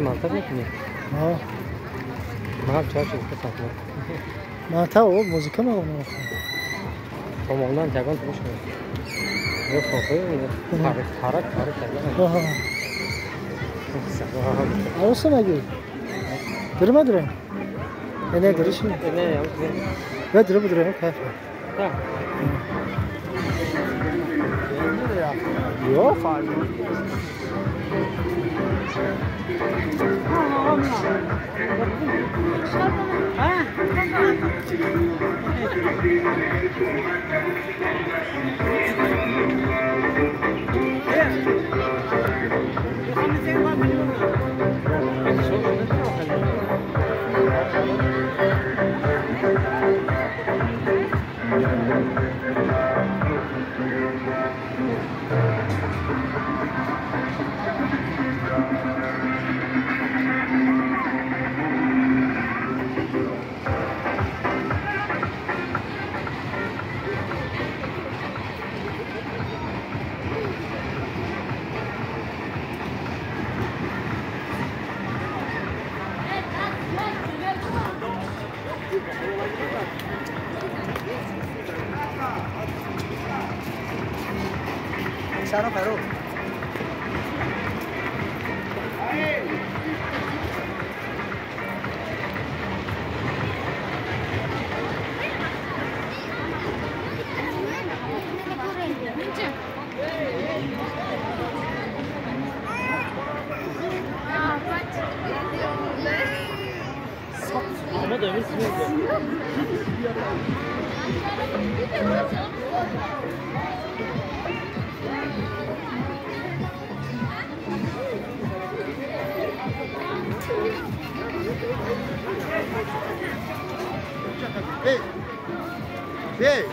Монтаж мекунӣ? Ман чор чиз писанд. Монтаж о музыка ма. Томондан ягон туш. Ё хохой тарик тарик тарик. Арӯса маги? Дурма дурем? Не, дуриш не. Не, не. Дуру дурем кайф. Ё фарқ. Hey,